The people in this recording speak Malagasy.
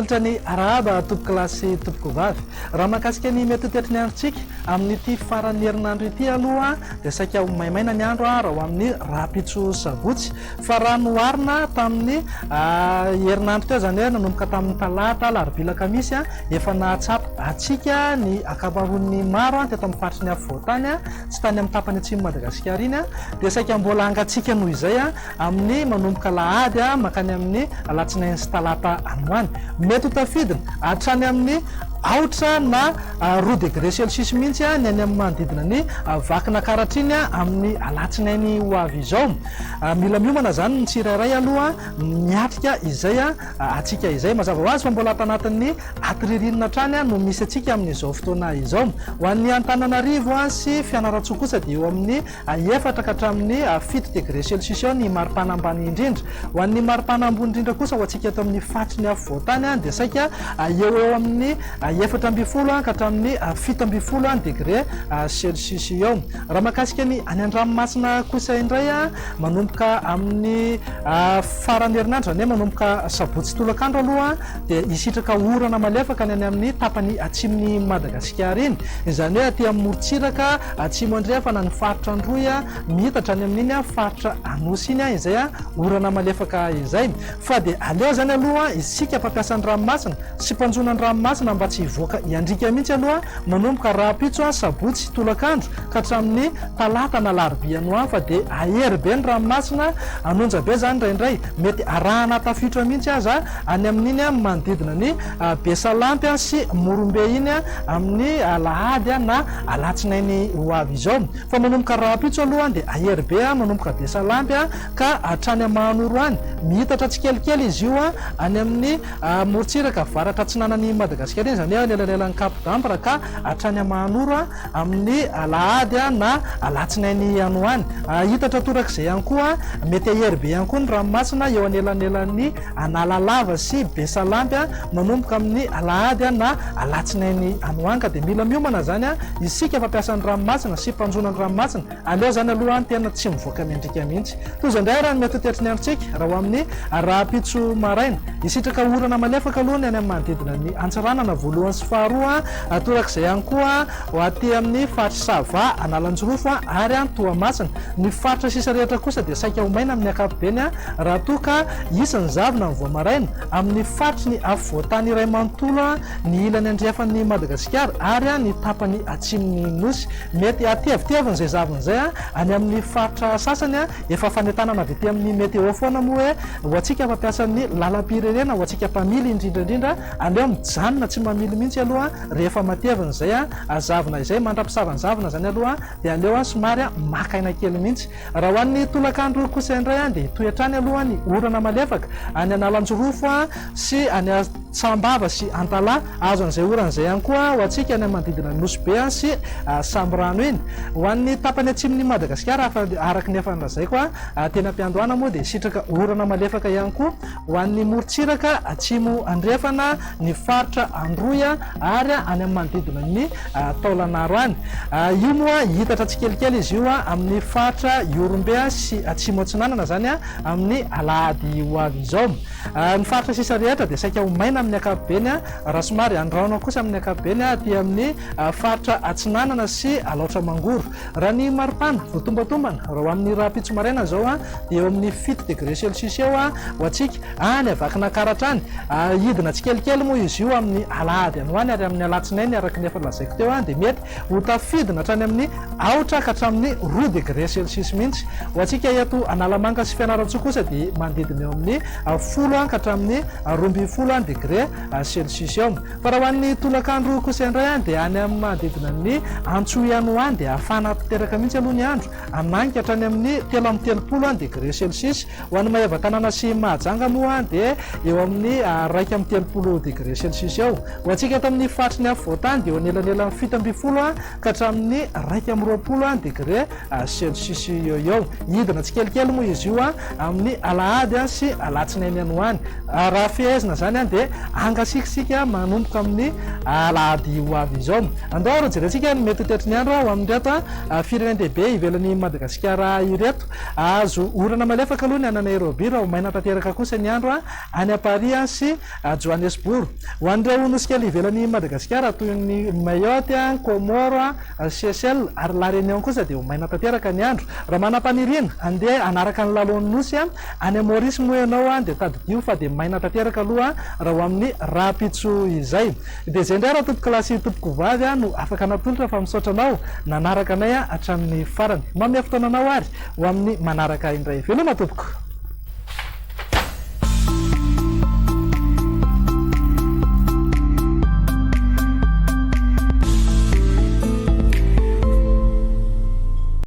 Manolotra ny arahaba tompokolahy sy tompokovavy. Raha mahakasika ny mety ho toetry ny androntsika amin'ity faran'ny herinandro ity aloha dia saika ho maimaina ny andro raha ho amin'ny rahampitso sabotsy. Fa raha noharina tamin'ny herinandro teo, izany hoe nanomboka tamin'ny talata, alarobia, alakamisy, efa nahatsapa hatsiaka ny ankamaroan'ny maro teto amin'ny faritry ny afovoan-tany sy tany amin'ny tapany atsimon'i Madagasikara iny, dia saika mbola hangatsiaka noho izay amin'ny manomboka alahady mankany amin'ny alatsinainy sy talata any ho any. Mety ho tafidina hatrany amin'ny aotra na roa degre celsius mihitsy ny any amin'ny manodidina ny Vakinankaratra iny amin'ny alatsinainy ho avy izao. Mila miomana izany ny tsirairay aloha miatrika izay hatsiaka izay. Mazava ho azy fa mbola ato anatin'ny ati-ririnina hatrany no misy antsika amin'izao fotoana izao. Ho an'ny Antananarivo sy Fianarantsoa kosa dia eo amin'ny efatra ka hatramin'ny fito degre celsius eo ny maripana ambany indrindra. Ho an'ny maripana ambony indrindra kosa ho antsika eto amin'ny faritry ny afovoan-tany dia saika eo ho eo amin'ny 14 ka hatramin'ny 17 degre celsius eo. Raha mahakasika ny any an-dranomasina kosa indray, manomboka amin'ny faran'ny herinandro, izany hoe manomboka sabotsy tolakandro aloha dia hisitraka orana malefaka ny any amin'ny tapany atsimon'i Madagasikara iny. Izany hoe aty amin'ny morontsiraka atsimo andrefana, ny faritra Androy, miitatra any amin'iny faritra Anosy iny izay orana malefaka izay. Fa dia aleo izany aloha isika mpampiasa ny ranomasina sy mpanjono ny ranomasina mba tsy hivoaka hiandriaka mihitsy aloha manomboka rahampitso sabotsy tolakandro ka hatramin'ny talata na alarobia any ho any fa dia hahery be ny ranomasina, hanonja be izany indraindray, mety arahana tafiotra mihitsy aza any amin'iny manodidina ny Besalampy sy Morombe iny amin'ny alahady na alatsinainy ho avy izao. Fa manomboka rahampitso aloha dia hahery be manomboka Besalampy ka hatrany Mahanoro any. Miitatra tsikelikely izy io any amin'ny morontsiraka avaratra atsinanan'i Madagasikara iny, izany hoe anelanelan'i Cap d'Ambre ka hatrany Mahanoro amin'ny alahady na alatsinainy any ho any. Hiitatra torak'izay ihany koa, mety hahery be ihany koa ny ranomasina eo anelanelan'ny Analalava sy Besalampy manomboka amin'ny alahady na alatsinainy any ho any ka dia mila miomana izany isika mpampiasa ny ranomasina sy mpanjono ny ranomasina. Aleo izany aloha ny tena tsy mivoaka miandriaka mihitsy. Toy izao indray raha ny mety ho toetry ny androntsika raha ho amin'ny rahampitso maraina. Hisitraka orana malefaka aloha ny any amin'ny manodidina ny Antsiranana voalohany sy faharoa, torak'izay ihany koa ho aty amin'ny faritr'i Sava, Analanjirofo ary Toamasina. Ny faritra sisa rehetra kosa dia saika ho maina amin'ny ankapobeny raha toa ka hisy ny zavona ny vao maraina amin'ny faritry ny afovoan-tany iray manontolo, ny ilany andrefan'i Madagasikara ary ny tapany atsimon'ny Nosy. Mety hatevitevina izay zavona izay any amin'ny faritra sasany. Efa fanentanana avy aty amin'ny Météo foana moa hoe ho antsika mpampiasa ny lalam-pirenena, ho antsika mpamily indrindra indrindra, aleo mijanona tsy mamily mihitsy aloha rehefa matevina izay zavona izay. Mandra-pisava ny zavona izany aloha dia aleo somary maka aina kely mihitsy. Raha ho an'ny tolakandro kosa indray dia hitohy hatrany aloha ny orana malefaka any Analanjirofo sy any Sambava sy Antalaha. Azo an'izay orana izay ihany koa ho antsika any amin'ny manodidina ny Nosy Be sy Sambirano iny. Ho an'ny tapany atsimon'i Madagasikara, araka ny efa nolazaiko teny am-piandohana moa dia hisitraka orana malefaka ihany koa ho an'ny morontsiraka atsimo andrefana, ny faritra Androy ary any amin'ny manodidina ny Taolagnaro any. Io moa hiitatra tsikelikely izy io amin'ny faritra Ihorombe sy Atsimo Atsinanana izany amin'ny alahady ho avy izao. Ny faritra sisa rehetra dia saika ho maina amin'ny ankapobeny raha somary andraona kosa amin'ny ankapobeny aty amin'ny faritra Atsinanana sy Alaotra Mangoro. Raha ny maripana voatombatombana raha ho amin'ny rahampitso maraina izao dia eo amin'ny fito degre celsius eo ho antsika any Vakinankaratra any. Hidina tsikelikely moa izy io amin'ny alahady any ho any ary amin'ny alatsinainy araka ny efa nolazaiko teo dia mety ho tafidina hatrany amin'ny aotra ka hatramin'ny roa degre celsius mihitsy. Ho antsika eto Analamanga sy Fianarantsoa kosa dia manodidina eo amin'ny folo ka hatramin'ny 12 degre celsius eo. Fa raha ho an'ny tolakandro kosa indray dia any amin'ny manodidina ny Antsohihy any ho any dia hafana tanteraka mihitsy aloha ny andro, hanainga hatrany amin'ny 33 degre celsius. Ho an'i Maevatanàna sy Mahajanga moa dia eo amin'ny 31 degre celsius eo. Ho antsika. antsika eto amin'ny faritry ny afovoantany dia eo anelanelan'ny 17 ka hatramin'ny 21 degré celsius eo eo. Hidina tsikelikely moa izy io amin'ny alahady sy alatsinainy any ho any. Raha fehezina izany dia hangasiaka isika manomboka amin'ny alahady ho avy izao. Andao ary hojerentsika ny mety ho toetry ny andro ho amin'ireto firenen-dehibe ivelan'i Madagasikara ireto. Hahazo orana malefaka aloha ny any Nairobi raha ho maina tanteraka kosa ny andro any Paris sy Johannesburg. Ho an'ireo nosy kely ivelan'i Madagasikara toy ny Mayotte, Comores, Seychelles ary La Réunion kosa dia ho maina tanteraka ny andro. Raha manam-paniriana handeha hanaraka ny lalaon'ny nosy any Maurice moa ianao dia tadidio fa dia maina tanteraka aloha raha ho amin'ny rahampitso izay. Dia izay indray ratompokolahy sy tompokovavy no afaka natolotra fa misaotra anao nanaraka anay hatramin'ny farany. Manome fotoana anao ary ho amin'ny manaraka indray. Veloma tompoko.